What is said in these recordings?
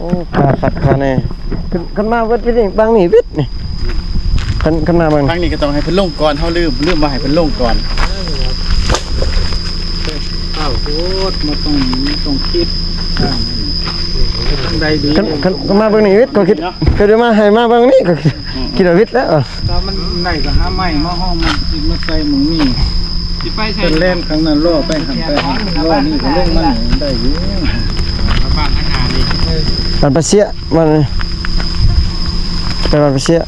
ໂອ້ ຄ່າຄັກຄ່າແນ່ ຂຶ້ນ ຂຶ້ນມາເບິດ ວິດນີ້ ບາງນີ້ວິດນີ້ ຄັນ ຄັນມາເບິ່ງ ທາງນີ້ກໍຕ້ອງໃຫ້ເພິ່ນລົງກ່ອນ ເຮົາລືມ ລືມວ່າໃຫ້ເພິ່ນລົງກ່ອນ. ອ້າວ ໂພດ ມາຕ້ອງ ຕ້ອງຄິດ ທາງໃດດີ ຄັນ ຄັນ ຄັນມາເບິ່ງນີ້ວິດ ກໍຄິດ ເນາະ ກໍໄດ້ມາ ໃຫ້ມາເບິ່ງນີ້ ກໍຄິດ ອືມ ຄິດວ່າວິດແລ້ວ ຖ້າມັນໄດ້ກໍຫາໄມ້ມາຫ້ອງ ມາ ມາໃສ່ໝ່ອງນີ້ ຊິໄປໃສ ເພິ່ນແລ່ນຂ້າງນັ້ນ ລໍ້ໄປຫັ້ນໄປຫັ້ນ ລໍ້ນີ້ກໍລົງມານີ້ໄດ້ຢູ່ ບ້ານທາງໜ້ານີ້ ບ້ານປາເຊຍ ບ້ານ ໄປບ້ານປາເຊຍ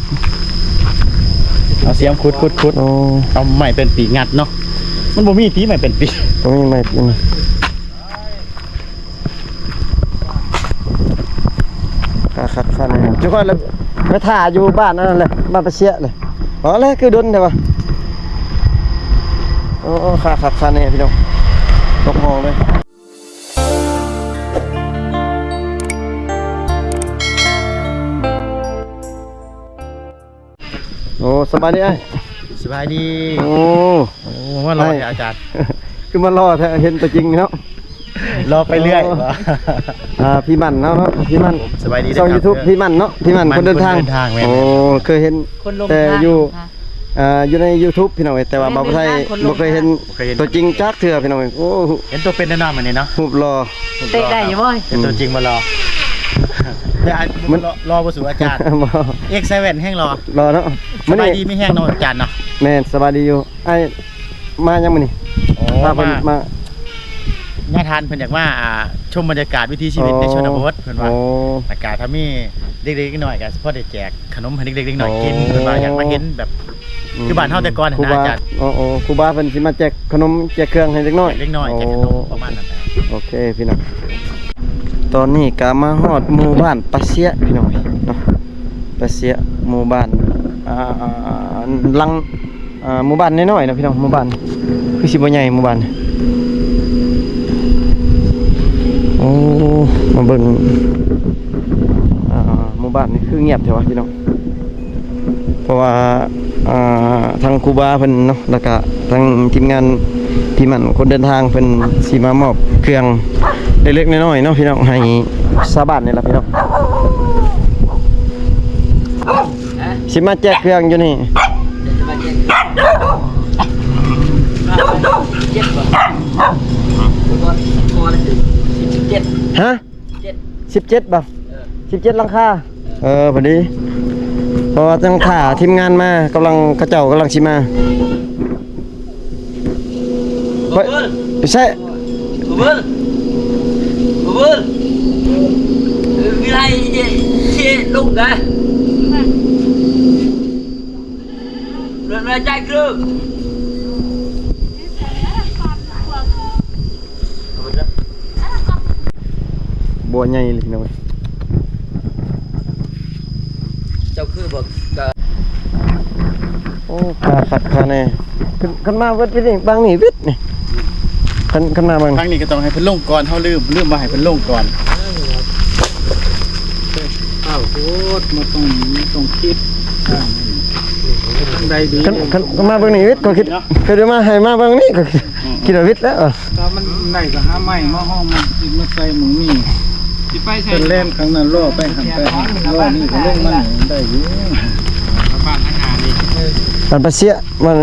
ເອົາສຽມຂຸດ ຂຸດ ຂຸດ ໂອ້ ເອົາໄມ້ເປັນປີງັດເນາະ ມັນບໍ່ມີຕິໄມ້ເປັນປີ ບໍ່ມີໄມ້ປີ ຄ່າຄັກຄ່າແນ່ ຈຸຂ້ອຍລະໄປຖ້າຢູ່ບ້ານອັນນັ້ນແຫຼະ ບ້ານປາເຊຍເລີຍ ອໍ ແລະ ຄືດົນແທ້ວະ ໂອ້ ຄ່າຄັກຄ່າແນ່ພີ່ນ້ອງ ຕົກມອງເລີຍ. ໂອ້ ສະບາຍດີອ້າຍ ສະບາຍດີ ໂອ້ ໂອ້ ມາຫຼໍ່ແທ້ອາຈານ ຄືມາຫຼໍ່ແທ້ ເຫັນຕົວຈິງເນາະ ຫຼໍ່ໄປເລື້ອຍ ອໍ ອ່າ ພີ່ໝັ້ນເຮົາເນາະ ພີ່ໝັ້ນ ສະບາຍດີ ຊ່ອງຢູທູບ ພີ່ໝັ້ນເນາະ ພີ່ໝັ້ນ ພີ່ໝັ້ນ ຄົນເດີນທາງ ຄົນເດີນທາງ ແມ່ນ ໂອ້ ເຄີຍເຫັນ ແຕ່ຢູ່ ອ່າ ຢູ່ໃນຢູທູບພີ່ນ້ອງເອີຍ ແຕ່ວ່າບ່າວໄທບໍ່ເຄີຍເຫັນ ບໍ່ເຄີຍເຫັນຕົວຈິງຈັກເທື່ອພີ່ນ້ອງເອີຍ ໂອ້ ເຫັນຕົວເປັນແນ່ນອນມື້ນີ້ເນາະ ຮູບຫຼໍ່ ເຕະໄດ້ຢູ່ບໍ່ ເຫັນຕົວຈິງບໍ່ຫຼໍ່ ແຕ່ອັນມັນຫຼໍ່ ຫຼໍ່ບໍ່ສູ້ອາຈານ ບໍ່ ເອັກໃສ່ແວ່ນແຮງຫຼໍ່ ຫຼໍ່ເນາະ ສະບາຍດີມີແຮງເນາະອາຈານເນາະ ແມ່ນ ສະບາຍດີຢູ່ ອ້າຍມາຫຍັງມື້ນີ້ ໂອ້ ພາເພິ່ນມາ ມາ ຍາທ່ານເພິ່ນຢາກມາ ອ່າ ຊົມບັນຍາກາດວິຖີຊີວິດໃນຊົນນະບົດ ເພິ່ນວ່າ ໂອ້ ແລ້ວກະຖ້າມີເດັກໆນ້ອຍໆ ກະພໍໄດ້ແຈກຂະໜົມໃຫ້ເດັກໆນ້ອຍໆກິນ ໂອ້ ເພິ່ນວ່າຢາກມາເຫັນແບບ ອືມ ຄືບ້ານເຮົາແຕ່ກ່ອນຫັ້ນນະອາຈານ ໂອ້ ໂອ້ ຄູບາເພິ່ນຊິມາແຈກຂະໜົມແຈກເຄື່ອງໃຫ້ເດັກນ້ອຍ ເດັກນ້ອຍແຈກຂະໜົມ ໂອ້ ປະມານນັ້ນນະ ໂອເຄພີ່ນ້ອງ ຕອນນີ້ກະມາຮອດໝູ່ບ້ານປາເຊຍພີ່ນ້ອງເນາະ ປາເຊຍ ໝູ່ບ້ານ ອ່າ ຫຼັງ ອ່າ ໝູ່ບ້ານນ້ອຍໆເນາະພີ່ນ້ອງ ໝູ່ບ້ານຄືຊິບໍ່ໃຫຍ່ໝູ່ບ້ານ ໂອ້ ມາເບິ່ງ ອ່າ ໝູ່ບ້ານນີ້ຄືງຽບແທ້ວະພີ່ນ້ອງ ເພາະວ່າ ອ່າ ທາງຄູບາເພິ່ນເນາະ ແລ້ວກະທາງທີມງານພີ່ໝັ້ນຄົນເດີນທາງ ເພິ່ນຊິມາມອບເຄື່ອງເລັກໆນ້ອຍໆເນາະພີ່ນ້ອງ ໃຫ້ຊາວບ້ານນີ້ລະພີ່ນ້ອງ. ຊິມາແຈກເຄື່ອງຢູ່ນີ້ ຮະ ສິບເຈັດບໍ່ ເອີ ສິບເຈັດຫຼັງຄາ ເອີ ພໍດີ ເພາະວ່າຕ້ອງຖ້າທີມງານມາ ກຳລັງ ເຂົາເຈົ້າກຳລັງຊິມາ ເຮີ້ຍ ໃສ່ ບົວໃຫຍ່ເລີຍພີ່ນ້ອງ ເຈົ້າຄືບໍ່ກະ ໂອ້ ຄ່າຄັກຄ່າແນ່ ຂຶ້ນ ຂຶ້ນມາເບິດວິດນີ້ ບາງນີ້ວິດນີ້ ຄັນ ຄັນມາເບິ່ງ ທາງນີ້ກໍຕ້ອງໃຫ້ເພິ່ນລົງກ່ອນ ເຮົາລືມ ລືມວ່າໃຫ້ເພິ່ນລົງກ່ອນ ອ້າວ ໂພດ ມາຕ້ອງ ຕ້ອງຄິດ ທາງໃດດີ ຄັນ ຄັນ ຄັນມາເບິ່ງນີ້ວິດ ກໍຄິດ ເນາະ ຄືໄດ້ມາ ໃຫ້ມາເບິ່ງນີ້ ກໍ ອືມ ຄິດວ່າວິດແລ້ວ ຖ້າມັນໄດ້ກໍຫາໄມ້ມາຫ້ອງ ມາ ມາໃສ່ໝ່ອງນີ້ ຊິໄປໃສ ເພິ່ນແລ່ນຂ້າງນັ້ນ ລໍ້ໄປຫັ້ນໄປຫັ້ນ ລໍ້ນີ້ກໍລົງມານີ້ໄດ້ຢູ່ ບ້ານທາງໜ້ານີ້ ບ້ານປາເຊຍ ບ້ານ ໄປ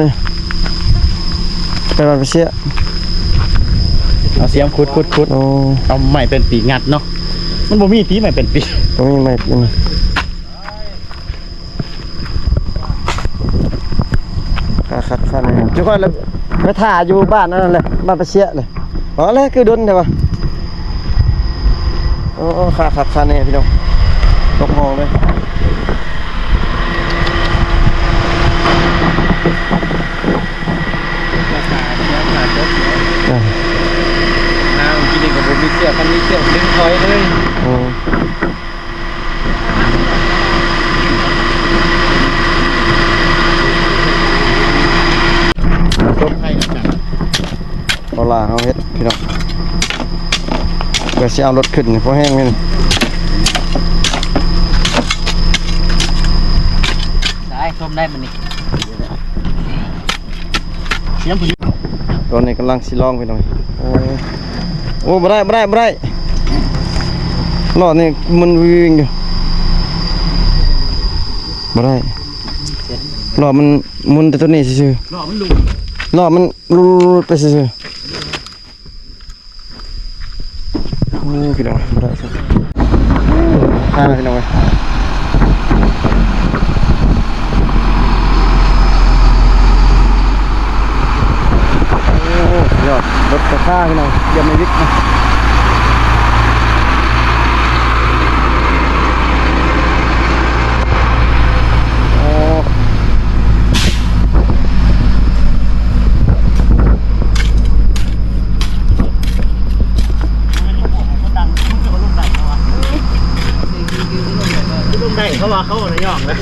ບ້ານປາເຊຍ ເອົາສຽມຂຸດ ຂຸດ ຂຸດ ໂອ້ ເອົາໄມ້ເປັນປີງັດເນາະ ມັນບໍ່ມີຕິໄມ້ເປັນປີ ບໍ່ມີໄມ້ປີ ຄ່າຄັກຄ່າແນ່ ຈຸຂ້ອຍລະໄປຖ້າຢູ່ບ້ານອັນນັ້ນແຫຼະ ບ້ານປາເຊຍເລີຍ ອໍ ແລະ ຄືດົນແທ້ວະ ໂອ້ ຄ່າຄັກຄ່າແນ່ພີ່ນ້ອງ ຕົກມອງເລີຍ ລາຄາເສຍ ລາຄາຕົກເລີຍ ອ່າ ນ້ຳກິນນີ້ກໍບໍ່ມີເຊືອກ ຄັນມີເຊືອກດຶງຖອຍເລີຍ ໂອ້ ລົດໄຖນຳກັນ ເອົາລາເຮົາເຮັດພີ່ນ້ອງ ເພື່ອຊິເອົາລົດຂຶ້ນນີ້ ພໍແຮງນີ້ ສາຍ ຊົມໄດ້ມື້ນີ້. ຕອນນີ້ກຳລັງຊິລອງພີ່ນ້ອງ ໂອ້ ໂອ້ ບໍ່ໄດ້ ບໍ່ໄດ້ ບໍ່ໄດ້ ລໍ້ນີ້ໝຸນວິ່ງຢູ່ ບໍ່ໄດ້. ລໍ້ມັນໝຸນແຕ່ຕົວນີ້ຊື່ໆ. ລໍ້ມັນຫຼຸດ ລໍ້ມັນຫຼຸດໄປຊື່ໆ. ໂອ້ ພີ່ນ້ອງ ບໍ່ໄດ້ຊັ້ນ. ໂອ້ ຂ້າງພີ່ນ້ອງເອີຍ. ໂອ້ ຍອດ ລົດກະຄ້າພີ່ນ້ອງ ຢ້ຽມໃນວິກນະ. ໂອ້ ລົງໄດ້ ເຂົາວ່າເຂົານະຍອງນະ.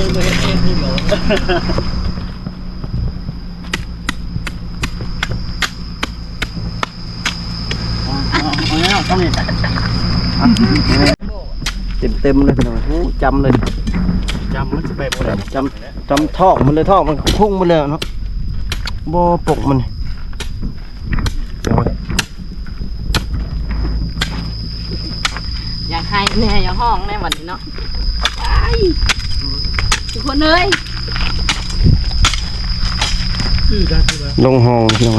ເຕັມໆເລີຍພີ່ນ້ອງ. ໂອ້ ຈຳເລີຍ ຈຳມັນຊິໄປບໍ່ໄດ້. ຈຳ ຈຳທ້ອງມັນເລີຍ ທ້ອງມັນພຸ່ງໄປແລ້ວເນາະ ບໍ່ປົກມັນ. ຢາກໄຫ້ແດ່ ຢາກຮ້ອງແດ່ບັດນີ້ເນາະ. ອ້າຍ ທຸກຄົນເອີຍ ລົງຮ່ອງພີ່ນ້ອງ.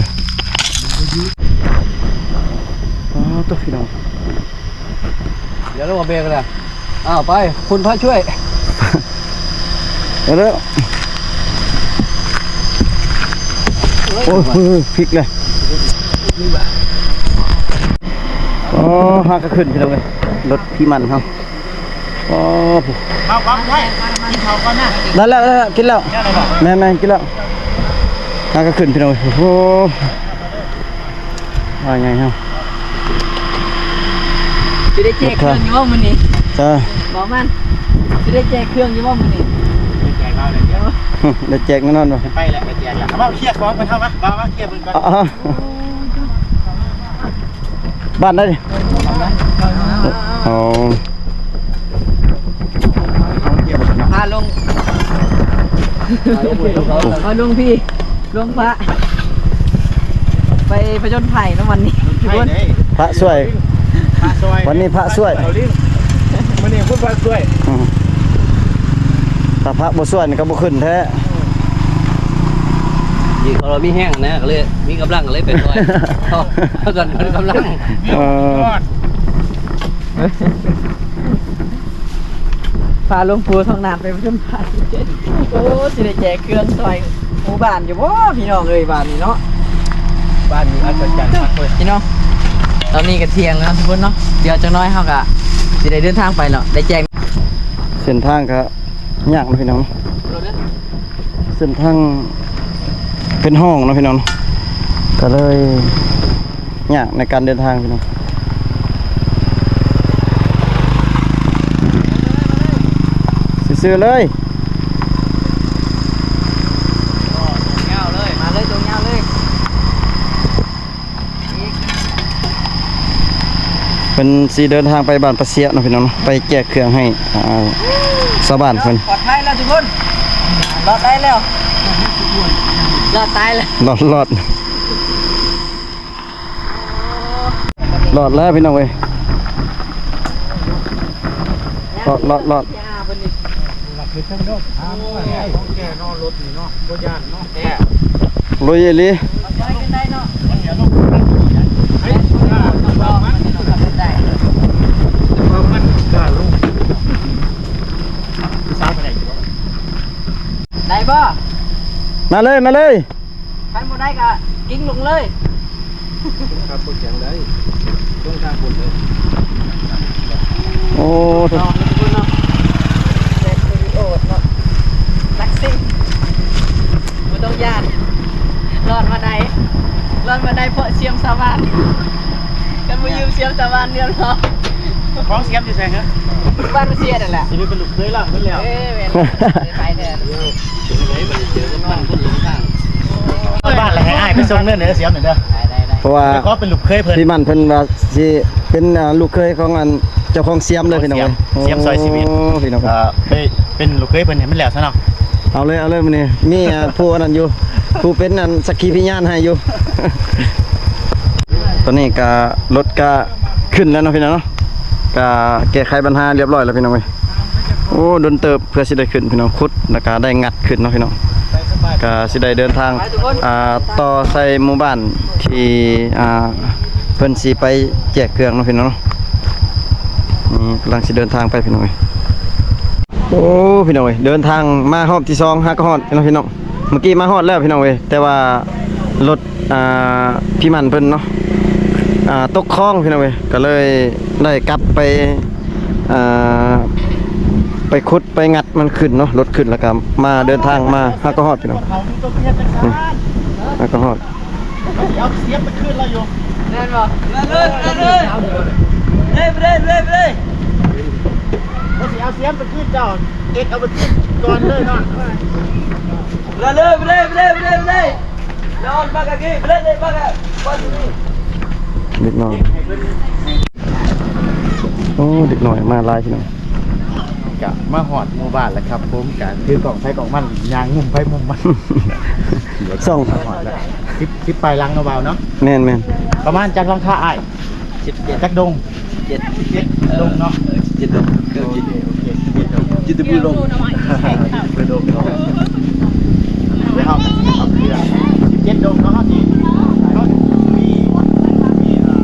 ອໍ ໂຕ ພີ່ນ້ອງ ດຽວລະບໍ່ເບຣກລະ. ອ້າວ ໄປ ຄຸນພະຊ່ວຍ. ເອົາແລ້ວ ໂອ້ຍ ພິກເລີຍ. ອໍ ຫາກະຂຶ້ນພີ່ນ້ອງເອີຍ ລົດພີ່ໝັ້ນເຮົາ. ອໍ ເຂົ້າກ່ອນໄວ້ ກິນເຂົ້າກ່ອນນະ. ໄດ້ແລ້ວ ໄດ້ແລ້ວ ກິນແລ້ວ. ແມ່ນໆ ກິນແລ້ວ. ຫາກະຂຶ້ນພີ່ນ້ອງເອີຍ. ໂອ້ ວ່າໄງເຮົາ ຊິໄດ້ແຈກເຄື່ອງຢູ່ບໍ່ມື້ນີ້? ເອີ ບໍ່ມັນ ຊິໄດ້ແຈກເຄື່ອງຢູ່ບໍ່ມື້ນີ້? ໄດ້ແຈກແນ່ນອນບໍ່? ໄປແລ້ວ ໄປແຈກແລ້ວ. ເອົາມາເຄຍຂອງເພິ່ນເຮົາ ມາ ມາ ມາເຄຍເບິ່ງກ່ອນ. ບ້ານໃດນີ້? ອໍ ພາລົງ ພາລົງພີ້ ຫຼວງພະ ໄປຜະຈົນໄພນຳວັນນີ້ ພະຊ່ວຍ ພະຊ່ວຍ ວັນນີ້ພະຊ່ວຍ ມື້ນີ້ຄຸນພະຊ່ວຍ. ອືມ ຖ້າພະບໍ່ຊ່ວຍນີ້ກະບໍ່ຂຶ້ນແທ້. ນີ້ເຂົາມີແຮງນະ ກະເລີຍມີກຳລັງ ກະເລີຍໄປຊ່ວຍ ເຂົາ ເຂົາກະມີກຳລັງ. ເອີ ພາຫຼວງປູ່ທອງນາມໄປປະຈົນໄພ. ໂອ້ ຊິໄດ້ແຈກເຄື່ອງຊ່ອຍໝູ່ບ້ານຢູ່ບໍ່ພີ່ນ້ອງເອີຍ ບ້ານນີ້ເນາະ? ບ້ານນີ້ອັດສະຈັນຄັກເວີຍ ພີ່ນ້ອງ. ຕອນນີ້ກະທ່ຽງແລ້ວທຸກຄົນເນາະ ດຽວຈັກໜ້ອຍເຮົາກະຊິໄດ້ເດີນທາງໄປແລ້ວ ໄດ້ແຈກ. ເສັ້ນທາງກະຍາກເນາະພີ່ນ້ອງ ເສັ້ນທາງເປັນຮ່ອງເນາະພີ່ນ້ອງ ກະເລີຍ ຍາກໃນການເດີນທາງພີ່ນ້ອງ ຊື່ໆເລີຍ. ເພິ່ນຊິເດີນທາງໄປບ້ານປາເຊຍເນາະພີ່ນ້ອງເນາະ ໄປແຈກເຄື່ອງໃຫ້ ອ່າ ຊາວບ້ານເພິ່ນ. ປອດໄພແລ້ວທຸກຄົນ ລອດໄດ້ແລ້ວ ລອດຕາຍແລ້ວ ລອດ ລອດ. ລອດແລ້ວພີ່ນ້ອງເອີຍ ລອດ ລອດ ລອດ. ລຸຍອີ່ຫຼີ. ໄດ້ບໍ່? ມາເລີຍ ມາເລີຍ. ຄັນບໍ່ໄດ້ກະກິ້ງລົງເລີຍ. ໂອ້ ເນາະ ເນາະ ແບບສະຕູດິໂອເນາະ ນັກຊິງ ບໍ່ຕ້ອງຢ້ານ. ລອດມາໄດ້ ລອດມາໄດ້ເພາະສຽມສາວບ້ານ. ຄັນບໍ່ຢືມສຽມສາວບ້ານເດືອນເນາະ. ຂອງສຽມຢູ່ໃສເຫືອ? ບ້ານເຊຍນັ້ນແຫຼະ. ຊິໄປເປັນລູກເຂີຍລາວເບິດແລ້ວ. ເອີ ແມ່ນ ໄປແທ້. ບ້ານລະໃຫ້ອ້າຍໄປສົ່ງເດີ ສຽມເດີ. ໄດ້ ໄດ້ ໄດ້ ເພາະວ່າ ຂໍເປັນລູກເຂີຍເພິ່ນ ພີ່ໝັ້ນເພິ່ນວ່າຊິເປັນ ອ່າ ລູກເຂີຍຂອງອັນເຈົ້າຂອງສຽມເລີຍ ພີ່ນ້ອງເອີຍ. ສຽມ ໂອ້ ຊ່ອຍຊີວິດ ພີ່ນ້ອງ ເອີ ໄປເປັນລູກເຂີຍເພິ່ນໃຫ້ມັນແລ້ວຊະເນາະ. ເອົາເລີຍ ເອົາເລີຍມື້ນີ້ ມີ ອ່າ ຜູ້ອັນນັ້ນຢູ່ ຜູ້ເປັນອັນສັກຂີພະຍານໃຫ້ຢູ່. ຕອນນີ້ກະລົດກະຂຶ້ນແລ້ວເນາະ ພີ່ນ້ອງເນາະ. ກະແກ້ໄຂບັນຫາລຽບຮ້ອຍແລ້ວພີ່ນ້ອງເອີຍ. ໂອ້ ດົນເຕີບເພື່ອຊິໄດ້ຂຶ້ນພີ່ນ້ອງ ຂຸດແລ້ວກະໄດ້ງັດຂຶ້ນເນາະພີ່ນ້ອງ. ກະຊິໄດ້ເດີນທາງ ອ່າ ຕໍ່ໃສ່ໝູ່ບ້ານທີ່ ອ່າ ເພິ່ນຊິໄປແຈກເຄື່ອງເນາະພີ່ນ້ອງເນາະ. ນີ້ກຳລັງຊິເດີນທາງໄປພີ່ນ້ອງເອີຍ. ໂອ້ ພີ່ນ້ອງເອີຍ ເດີນທາງມາຮອບທີສອງຫາກໍຮອດພີ່ນ້ອງ. ເມື່ອກີ້ມາຮອດແລ້ວພີ່ນ້ອງເອີຍ ແຕ່ວ່າລົດ ອ່າ ພີ່ໝັ້ນເພິ່ນເນາະ ອ່າ ຕົກຄອງພີ່ນ້ອງເອີຍ ກໍເລີຍໄດ້ກັບໄປ ອ່າ ໄປຂຸດໄປງັດມັນຂຶ້ນເນາະ. ລົດຂຶ້ນແລ້ວກໍມາເດີນທາງມາຫາກໍຮອດພີ່ນ້ອງ. ນີ້ຫາກໍຮອດ. ເອົາສຽມໄປຄືນລາວຢູ່ ແມ່ນບໍ່? ເລີຍ ເລີຍ ເລີຍ ເລີຍ ເລີຍ ເລີຍ ເລີຍ ເລີຍ ເລີຍ ເຮົາຊິເອົາສຽມໄປຄືນເຈົ້າ ເອັດເອົາໄປຄືນກ່ອນເລີຍເນາະ. ເລີຍ ເລີຍ ເລີຍ ເລີຍ ເລີຍ ເລີຍ ເລັກນ້ອຍ ໂອ້ ເດັກນ້ອຍມາຫຼາຍພີ່ນ້ອງ. ກະມາຮອດໝູ່ບ້ານແລ້ວຄັບຜົມ ກະຖືກ້ອງໃຜກ້ອງມັນ ຍ່າງມຸມໃຜມຸມມັນ. ສອງ ມາຮອດແລ້ວ ສິບ ສິບປາຍຫຼັງເນາະ ບ່າວເນາະ. ແມ່ນໆ. ປະມານຈັກຫຼັງຄາອ້າຍ? ສິບເຈັດ ຈັກດົງ? ເຈັດ ເຈັດດົງເນາະ. ເອີ ເຈັດດົງ ເອີ ເຈັດ ເຈັດ ເຈັດ ເຈັດ ເຈັດ ເຈັດດົງ ເຈັດດົງເນາະ. ເຮົາເອົາເຄືອງ ສິບເຈັດດົງເນາະ ເຮົາຊິ ເຮົາຊິມີ ມີ ອ່າ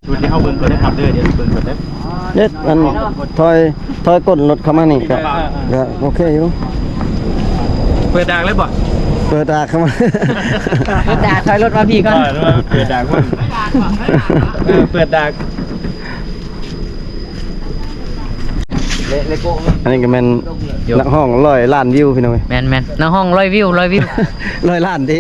ຊຸດທີ່ເຮົາເບິ່ງກ່ອນເດີຄັບເດີ ດຽວເບິ່ງກ່ອນເດີ. ເດັດ ອັນ ຖອຍ ຖອຍກົ້ນລົດເຂົ້າມານີ້ກໍ ກໍໂອເຄຢູ່. ເປີດດາກເລີຍບໍ່? ເປີດດາກເຂົ້າມາ ເປີດດາກ ຖອຍລົດມາພີ້ກ່ອນ. ເອີ ເປີດດາກ ເອີ ເປີດດາກ. ອັນນີ້ກໍແມ່ນນັກຮ້ອງຮ້ອຍລ້ານວິວພີ່ນ້ອງເອີຍ. ແມ່ນໆ ນັກຮ້ອງຮ້ອຍວິວ ຮ້ອຍວິວ ຮ້ອຍລ້ານເດ້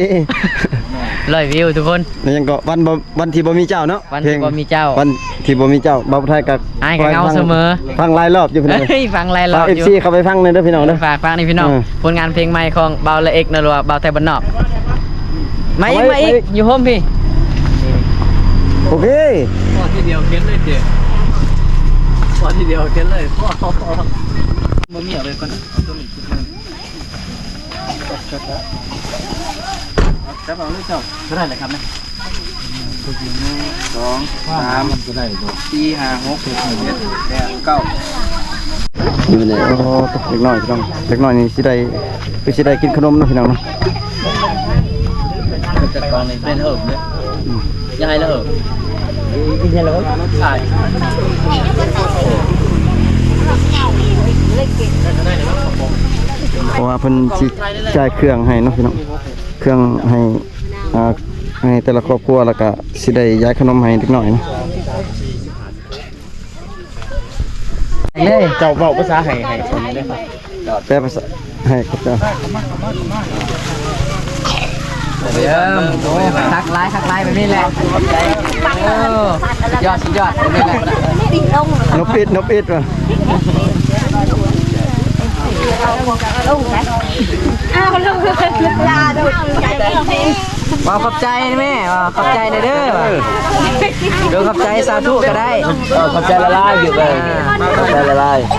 ຮ້ອຍວິວທຸກຄົນ. ແລ້ວຍັງກໍ ວັນບໍ່ ວັນທີ່ບໍ່ມີເຈົ້າເນາະ ວັນທີ່ບໍ່ມີເຈົ້າ ເພງວັນທີ່ບໍ່ມີເຈົ້າ ບ່າວຜູ້ໄທກໍ ອ້າຍກໍເຫງົາສະເໝີ ຟັງຫຼາຍຮອບຢູ່ພີ່ນ້ອງ. ເອີຍ ຟັງຫຼາຍຮອບ ຝາກ ເອັຟຊີ ເຂົ້າໄປຟັງແດ່ເດີພີ່ນ້ອງເດີ. ຝາກ ຝາກນີ້ພີ່ນ້ອງ ເອີ ຜົນງານເພງໃໝ່ຂອງບ່າວລະເອັກ ນະ ຫຼືວ່າບ່າວໄທບ້ານນອກ. ມາອີກ ມາອີກ ມາອີກ ຢູ່ໂຮມພີ້. ໂອເຄ ພໍທີດຽວເຂັນເລີຍເດ ພໍທີດຽວເຂັນເລີຍ. ບໍ່ມີເອົາໄປກ່ອນ ເອົາຕົວນີ້ ຈັບເອົາເລີຍເຈົ້າ ກໍໄດ້ແຫຼະຄັບນະ. ສອງ ສາມ ກໍໄດ້ບໍ່ ສີ່ ຫ້າ ຫົກ ເຈັດ ແປດ ເກົ້າ. ໂອ້ ເດັກນ້ອຍພີ່ນ້ອງ ເດັກນ້ອຍນີ້ຊິໄດ້ ຄືຊິໄດ້ກິນຂະໜົມເນາະພີ່ນ້ອງເນາະ. ແຕ່ກ່ອນນີ້ເປັນເຫິບເດ້ ອືມ ຢ່າໃຫ້ລະເຫິບ ກິນໃຫ້ລະເຫິບ. ເພາະວ່າເພິ່ນຊິຈ່າຍເຄື່ອງໃຫ້ເນາະພີ່ນ້ອງ ເຄື່ອງໃຫ້ ອ່າ ໃຫ້ແຕ່ລະຄອບຄົວ ແລ້ວກະຊິໄດ້ຢາຍຂະໜົມໃຫ້ເດັກນ້ອຍນະ. ເຈົ້າເວົ້າພາສາໃຫ້ ໃຫ້ເຂົາແດ່ ແປພາສາໃຫ້ເຂົາເຈົ້າ. ເອີ ໂອ້ ຄັກຫຼາຍ ຄັກຫຼາຍ ແບບນີ້ແຫຼະ. ໂອ້ ສຸດຍອດ ສຸດຍອດ ແບບນີ້ແຫຼະ. ນົບອິດ ນົບອິດວ່າ. ອ້າວ ລົງ ເວລາ ເວົ້າຂອບໃຈແມ່ ເວົ້າຂອບໃຈແດ່ເດີ. ໂດຍ ຂອບໃຈ ສາທຸກໍໄດ້. ເອີ ຂອບໃຈຫຼາຍໆ ຢູ່ເດີ ອ່າ ຂອບໃຈຫຼາຍໆ.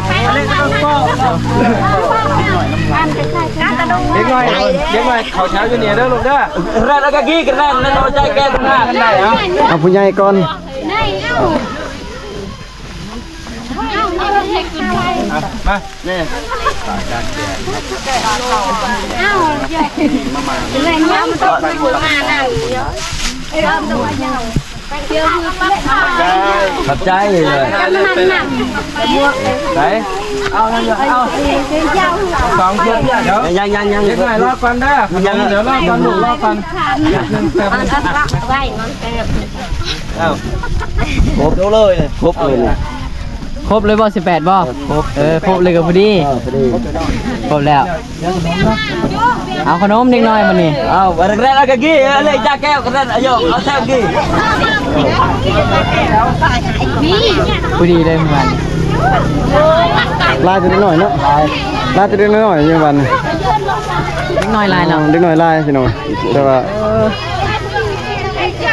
ເດັກນ້ອຍ ເດັກນ້ອຍເຂົ້າແຖວຢູ່ນີ້ເດີລູກເດີ. ແລະ ແລ້ວກໍກີ້ກັນແລ້ວ ແລ້ວໃຈແກ່ທະຫານໄດ້. ເອົາ ເອົາຜູ້ໃຫຍ່ກ່ອນ. ມາ ນີ້ ຂອບໃຈເລີຍ. ໄປ ເອົາ ເອົາ ສອງຊຸດ. ດຽວ ຍັງ ຍັງ ຍັງ ເດັກນ້ອຍລໍກ່ອນເດີ. ດຽວລໍກ່ອນ ລູກ ລໍກ່ອນ. ເອົາ ຄົບເລີຍ ຄົບເລີຍ. ຄົບເລີຍບໍ່ ສິບແປດບໍ່? ຄົບ ເອີ ຄົບເລີຍກໍພໍດີ ເອີ ພໍດີ ຄົບແລ້ວ. ເອົາຂະໜົມເດັກນ້ອຍບັດນີ້. ເອົາ ແລກໆ ເອົາກະກີ້ ເອີ ເລີຍຈາກແກ້ວກະນັ້ນ ອາຍົ ເອົາແທ້ກີ້ ພໍດີເລີຍມື້ວານ. ຫຼາຍແຕ່ເດັກນ້ອຍເນາະ ຫຼາຍ ຫຼາຍແຕ່ເດັກນ້ອຍຢູ່ບ້ານນີ້. ເດັກນ້ອຍຫຼາຍເນາະ ເດັກນ້ອຍຫຼາຍພີ່ນ້ອງ ແຕ່ວ່າ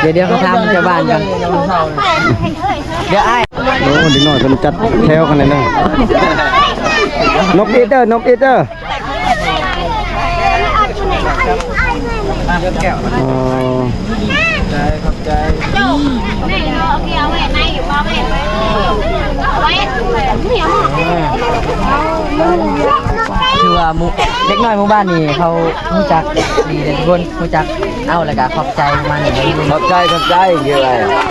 ເອີ ດຽວ ດຽວເຂົາຖາມຊາວບ້ານກ່ອນ ດຽວອ້າຍ. ໂອ້ ເດັກນ້ອຍເພິ່ນຈັດແຖວກັນແລ້ວເດີ. ນົບອິດເດີ ນົບອິດເດີ. ອໍ ຂອບໃຈ ຂອບໃຈ. ຖືວ່າໝູ່ ເດັກນ້ອຍໝູ່ບ້ານນີ້ເຂົາຮູ້ຈັກດີເດ້ທຸກຄົນ ຮູ້ຈັກເອົາ ແລ້ວກະຂອບໃຈປະມານນີ້ເດ້ທຸກຄົນ. ຂອບໃຈ ຂອບໃຈ ເອີ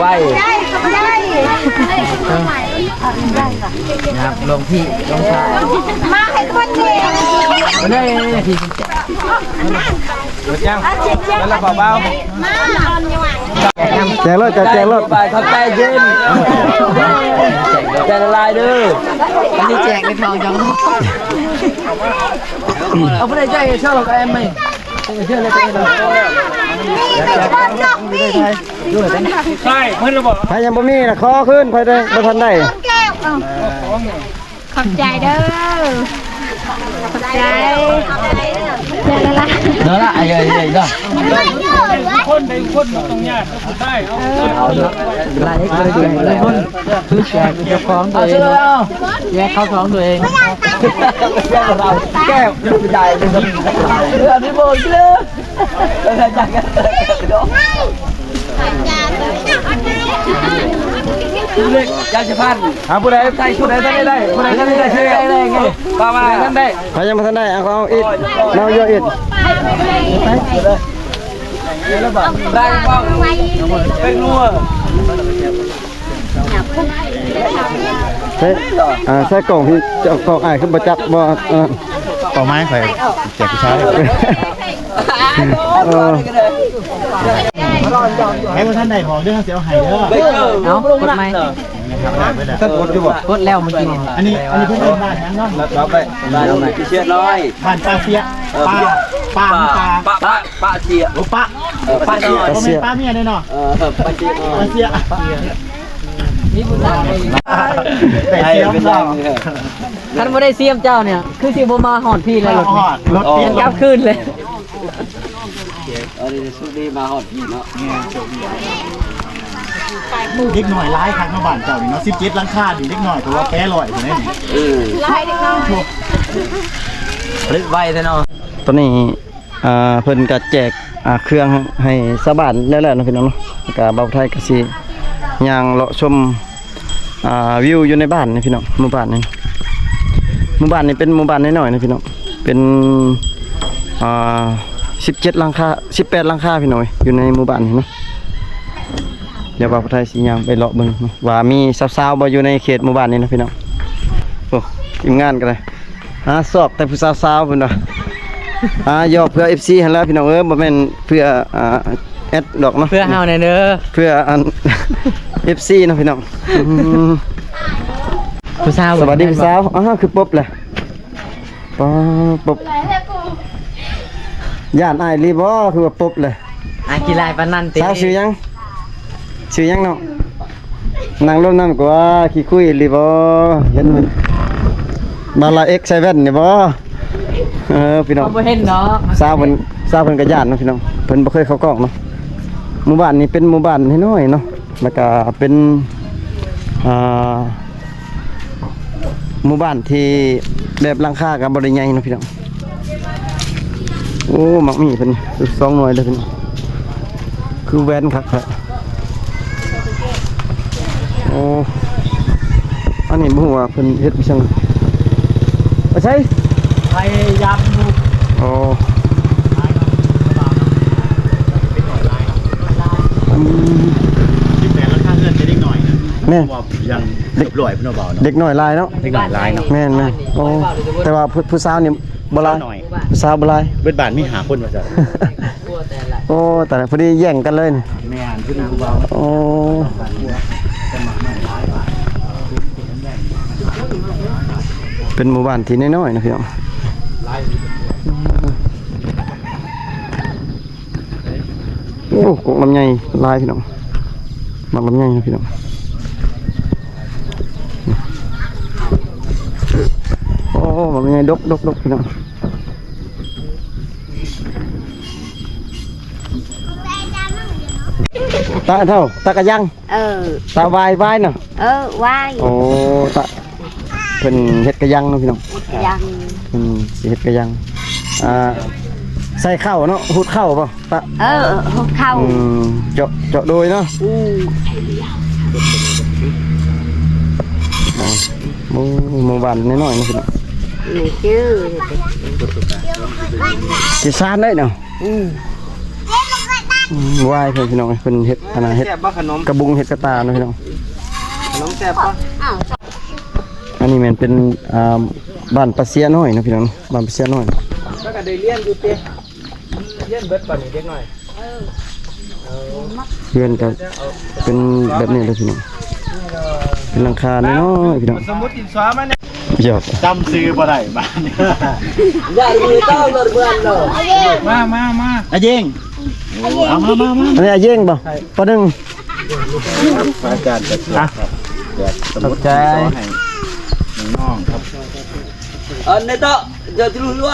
ໄວ້ ນະ ຫຼວງພີ່ ຫຼວງຊາຍ ມາໃຫ້ຄົນເດ ເດ້ ເບິດຍັງ? ເບິດແລ້ວບໍ່ບ່າວ? ແຈກໂລດ ເຈົ້າແຈກໂລດ ຂອບໃຈເຢັນ ແຈກຫຼາຍໆເດີ. ອັນນີ້ແຈກໃນທ້ອງຈັງ ເອົາຜູ້ໃດໃຈເຊີນເອົາກະແອມໄປ ເຊີນເລີຍ ໃຊ່ເພິ່ນລະບໍ່? ໃຜຍັງບໍ່ມີນະ ຂໍຄືນ ໃຜໄດ້ ບໍ່ທັນໄດ້ ຂອບໃຈເດີ ຂອບໃຈ ເດີລະ ເດີລະ ເອີ ເອີ ເດີ ຄົນໃດຄົນບໍ່ຕ້ອງຍາກ ໄດ້ ເອົາ ເອີ ຫຼາຍຄົນ ຄືແຈກເຈົ້າຂອງຕົວເອງ ແຈກເຂົ້າຂອງຕົວເອງ ແກ້ວ ໄດ້ ເອີ ອັນນີ້ບໍ່ເລີຍ. ຢາຊິພັນ ຫາຜູ້ໃດ ຜູ້ໃດທັນໄດ້ ຜູ້ໃດທັນໄດ້ ຜູ້ໃດທັນໄດ້ ເອົາມາ ຜູ້ໃດທັນໄດ້ ໃຜຍັງບໍ່ທັນໄດ້ ເອົາ ເອົາອີກ ເອົາຢູ່ອີກ ໄດ້ບໍ່ ເປັນນົວ ເອີ ໃສ່ກ້ອງທີ່ ກ້ອງອ້າຍຄືບໍ່ຈັບບໍ່ ເອີ ເປົ້າໝາຍຂ້ອຍ ແຈກຜູ້ຊາຍ ເອີ ໃຜບໍ່ທັນໄດ້ບອກເດີ ເຮົາຊິເອົາໃຫ້ເດີ ເອົາ ກົດໃໝ່ ທ່ານກົດຢູ່ບໍ່? ກົດແລ້ວເມື່ອກີ້ນີ້ ອັນນີ້ ອັນນີ້ເພິ່ນເອີ້ນບ້ານຫຍັງເນາະ? ເອົາໄປ ບ້ານເຊຍນ້ອຍ ບ້ານປາເຊຍ ເອີ ປາ ປາ ປາ ປາເຊຍ ໂອ້ ປາ ເອີ ປາເຊຍ ບໍ່ແມ່ນປາເມຍເດ້ເນາະ ເອີ ປາເຊຍ ປາເຊຍ ມີຜູ້ສາວ ໄດ້ເຊຍ ຄັນບໍ່ໄດ້ຊຽມເຈົ້ານີ້ ຄືຊິບໍ່ມາຮອດພີ້ແລ້ວ ລົດ ລົດຕິດ ກັບຄືນເລີຍ. ເອີ ໂຊກດີມາຮອດພີ້ເນາະ ເດັກນ້ອຍຫຼາຍຄັກເນາະ ບ້ານເຈົ້ານີ້ເນາະ ສິບເຈັດຫຼັງຄານີ້ ເດັກນ້ອຍກະວ່າແປະຮ້ອຍພຸ້ນເດ້ນີ້ ເອີ ຫຼາຍເດັກນ້ອຍ ຜະລິດໄວແທ້ເນາະ ຕອນນີ້ ອ່າ ເພິ່ນກະແຈກ ອ່າ ເຄື່ອງໃຫ້ຊາວບ້ານແລ້ວໆເນາະ ພີ່ນ້ອງເນາະ ກະບ່າວໄທກະຊິຍ່າງເລາະຊົມ ອ່າ ວິວຢູ່ໃນບ້ານນີ້ພີ່ນ້ອງ ໝູ່ບ້ານນີ້ ໝູ່ບ້ານນີ້ເປັນໝູ່ບ້ານນ້ອຍໆນະພີ່ນ້ອງ ເປັນ ອ່າ ສິບເຈັດຫຼັງຄາ ສິບແປດຫຼັງຄາພີ່ນ້ອງເອີຍ ຢູ່ໃນໝູ່ບ້ານນີ້ເນາະ ດຽວບ່າວໄທຊິຍ່າງໄປເລາະເບິ່ງເນາະ ວ່າມີສາວໆບໍ່ຢູ່ໃນເຂດໝູ່ບ້ານນີ້ນະພີ່ນ້ອງ ໂອ້ ທີມງານກະໄດ້ ຫາຊອກແຕ່ຜູ້ສາວໆ ເພິ່ນວ່າ ຫາຢອກເພື່ອເອັຟຊີຫັ້ນແຫຼະພີ່ນ້ອງເອີຍ ບໍ່ແມ່ນເພື່ອ ອ່າ ແອັດດອກເນາະ ເພື່ອເຮົາແດ່ເດີ ເພື່ອອັນ ເອັຟຊີເນາະພີ່ນ້ອງ ອືມ ຜູ້ສາວ ສະບາຍດີຜູ້ສາວ ອ້າວ ຄືປົບແຫຼະ ປາ ປົບ ຢ້ານອ້າຍອີ່ຫຼີບໍ່ ຄືວ່າປົບແຫຼະ ອ້າຍຂີ້ລາຍປານນັ້ນຕິ ສາວຊື່ຫຍັງ? ຊື່ຫຍັງເນາະ? ນັ່ງລົມນຳກວ່າ ຂີ້ຄຸຍອີ່ຫຼີບໍ່? ເຫັນບາລາເອັກໃສ່ແວ່ນນີ້ບໍ່? ເອີ ພີ່ນ້ອງ ເຮົາບໍ່ເຫັນດອກ ສາວເພິ່ນ ສາວເພິ່ນກະຢ້ານເນາະພີ່ນ້ອງ ເພິ່ນບໍ່ເຄີຍເຂົ້າກ້ອງເນາະ ໝູ່ບ້ານນີ້ເປັນໝູ່ບ້ານນ້ອຍໆເນາະ ແລ້ວກະເປັນ ອ່າ ໝູ່ບ້ານທີ່ແບບຫຼັງຄາກະບໍ່ໄດ້ໃຫຍ່ເນາະພີ່ນ້ອງ ໂອ້ ໝາກມີ້ເພິ່ນ ສອງໜ່ວຍເລີຍເພິ່ນ ຄືແວ່ນຄັກແທ້ ໂອ້ ອັນນີ້ບໍ່ຮູ້ວ່າເພິ່ນເຮັດອີ່ຫຍັງ ໄປໃສ? ໄປຢາມໝູ່ ໂອ້ ອືມ ສິບແປດຫຼັງຄາເຮືອນແຕ່ເດັກນ້ອຍນະ ແມ່ນ ວ່າຍັງເກັບຮ້ອຍພຸ້ນເນາະ ເບົາເນາະ ເດັກນ້ອຍຫຼາຍເນາະ ເດັກນ້ອຍຫຼາຍເນາະ ແມ່ນໆ ໂອ້ ແຕ່ວ່າຜູ້ ຜູ້ສາວນີ້ ບໍ່ຫຼາຍ ຜູ້ສາວບໍ່ຫຼາຍ ເບິດບ້ານມີຫ້າຄົນວ່າຊັ້ນ ໂອ້ ຕາຍລະ ພໍດີແຍ່ງກັນເລີຍນີ້ ແມ່ນ ໂອ້ ເປັນໝູ່ບ້ານທີ່ນ້ອຍໆນະພີ່ນ້ອງ ໂອ້ ກົກລຳໄຍຫຼາຍພີ່ນ້ອງ ໝາກລຳໄຍນະພີ່ນ້ອງ ໂອ້ ໝາກລຳໄຍດົກໆໆພີ່ນ້ອງ ຕາເຖົ້າ ຕາກະຍັງ ເອີ ຕາວາຍ ວາຍນະ ເອີ ວາຍ ໂອ້ ຕາ ເພິ່ນເຮັດກະຍັງເນາະພີ່ນ້ອງ ກະຍັງ ເພິ່ນຊິເຮັດກະຍັງ ອ່າ ໃສ່ເຂົ້າເນາະ ຫຸດເຂົ້າບໍ່ປະ? ເອີ ຫຸດເຂົ້າ. ອືມ ເຈາະ ເຈາະໂດຍເນາະ. ອືມ ໂອ້ ໝູ່ບ້ານນ້ອຍໆເນາະພີ່ນ້ອງ. ນີ້ຊື່ ຊິຊານໄດ້ເນາະ. ອືມ ອືມ ວາຍເພິ່ນພີ່ນ້ອງ ເພິ່ນເຮັດອັນນັ້ນ ເຮັດ ແຊບບໍ່ຂະໜົມ? ກະບຸງເຮັດກະຕ່າເນາະພີ່ນ້ອງ. ຂະໜົມແຊບບໍ່? ອັນນີ້ແມ່ນເປັນ ອ່າ ບ້ານປາເຊຍນ້ອຍເນາະພີ່ນ້ອງ ບ້ານປາເຊຍນ້ອຍ. ແລ້ວກໍໄດ້ຮຽນຢູ່ຕິ? ຮຽນເບິດບໍ່ນີ້ເດັກນ້ອຍ? ເອີ ເຮືອນກໍເປັນແບບນີ້ເລີຍພີ່ນ້ອງ ເປັນຫຼັງຄານ້ອຍໆ ພີ່ນ້ອງ. ສະມຸດດິນສອມາແນ່ ຢອກ ຈຳຊື່ບໍ່ໄດ້ບາດນີ້. ຢ່າລືມເອົາລົດເມືອນເນາະ. ມາ ມາ ມາ ອາເຢງ. ເອົາ ມາ ມາ ມາ ອັນນີ້ອາເຢງບໍ່? ປະໜຶ່ງ. ອາຈານກໍຊ່ວຍ ອ່ະ ແຈກສະມຸດ ຂອບໃຈ ດິນສອໃຫ້ນ້ອງໆ ຄັບ. ອັນນີ້ເຕາະ ຢ່າຈະລຸລັວ.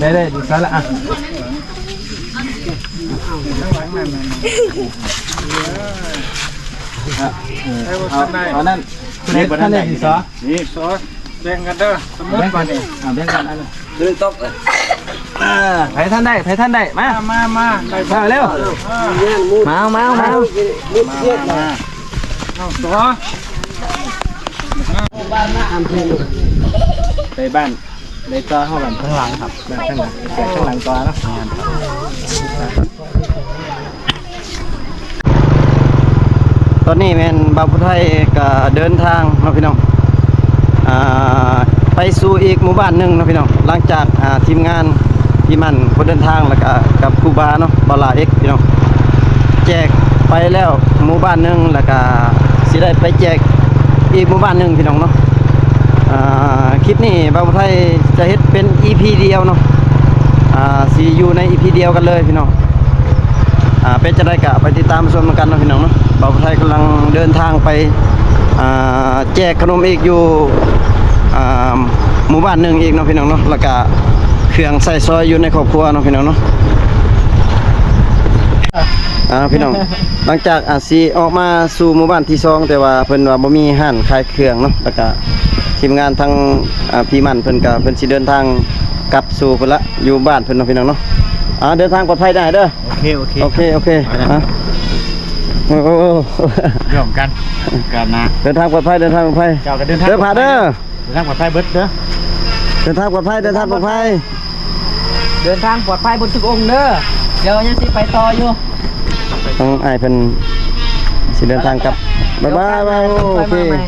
ໄດ້ ໄດ້ ດີຊະລະ ອ່ະ ເອົາ ເອົານັ້ນ ເຮັດອັນນີ້ດີຊະ ນີ້ຊອ ແບ່ງກັນເດີ ສະມຸດບາດນີ້ ອ່າ ແບ່ງກັນອັນນີ້ ເດີນຕົກ ອ່າ ໃຜທັນໄດ້ ໃຜທັນໄດ້ ມາ ມາ ມາ ໄດ້ ມາເລັວ ອ່າ ມາ ມາ ມາ ມາ ເອົາ ຊອ ໄປບ້ານ ໄດ້ຕໍ່ເຮົາກັນທາງຫຼັງຄັບ ທາງຫຼັງ ໄປທາງຫຼັງຕໍ່ເນາະ. ຕອນນີ້ແມ່ນບ່າວຜູ້ໄທກໍເດີນທາງເນາະພີ່ນ້ອງ ອ່າ ໄປສູ່ອີກໝູ່ບ້ານໜຶ່ງເນາະພີ່ນ້ອງ. ຫຼັງຈາກ ອ່າ ທີມງານທີ່ມັນບໍ່ເດີນທາງ ແລ້ວກໍກັບຄູບາເນາະ ບ່າວລາເອັກ ພີ່ນ້ອງ ແຈກໄປແລ້ວໝູ່ບ້ານໜຶ່ງ ແລ້ວກໍຊິໄດ້ໄປແຈກອີກໝູ່ບ້ານໜຶ່ງ ພີ່ນ້ອງເນາະ. ອ່າ ຄລິບນີ້ບ່າວຜູ້ໄທຈະເຮັດເປັນອີພີດຽວເນາະ ອ່າ ຊິຢູ່ໃນອີພີດຽວກັນເລີຍພີ່ນ້ອງ. ອ່າ ເປັນຈັ່ງໃດກໍໄປຕິດຕາມຊົມນຳກັນເນາະພີ່ນ້ອງເນາະ. ບ່າວຜູ້ໄທກຳລັງເດີນທາງໄປ ອ່າ ແຈກຂະໜົມອີກຢູ່ ອ່າ ໝູ່ບ້ານໜຶ່ງອີກເນາະພີ່ນ້ອງເນາະ ແລ້ວກະເຄື່ອງໃຊ້ສອຍຢູ່ໃນຄອບຄົວເນາະພີ່ນ້ອງເນາະ. ອ່າ ພີ່ນ້ອງ ຫຼັງຈາກ ອ່າ ຊິອອກມາສູ່ໝູ່ບ້ານທີສອງ ແຕ່ວ່າເພິ່ນວ່າບໍ່ມີຮ້ານຂາຍເຄື່ອງເນາະ ແລ້ວກະທີມງານທາງ ອ່າ ພີ່ໝັ້ນເພິ່ນກະ ເພິ່ນຊິເດີນທາງກັບສູ່ພຸ້ນລະ ຢູ່ບ້ານເພິ່ນເນາະພີ່ນ້ອງເນາະ. ອ່າ ເດີນທາງປອດໄພເດີອ້າຍເດີ. ໂອເຄ ໂອເຄ ໂອເຄ ໂອເຄ ອ່ະ ໂອ້ ໂອ້ ໂອ້ ຮ່ວມກັນ ກັນນະ ເດີນທາງປອດໄພ ເດີນທາງປອດໄພ ເຈົ້າກໍເດີນທາງ ເດີພາເດີ ເດີນທາງປອດໄພເບິດເດີ ເດີນທາງປອດໄພ ເດີນທາງປອດໄພ ເດີນທາງປອດໄພເບິດທຸກອົງເດີ. ດຽວຍັງຊິໄປຕໍ່ຢູ່ ທາງອ້າຍເພິ່ນຊິເດີນທາງກັບ ບາຍບາຍ ໂອເຄ ມາໃໝ່.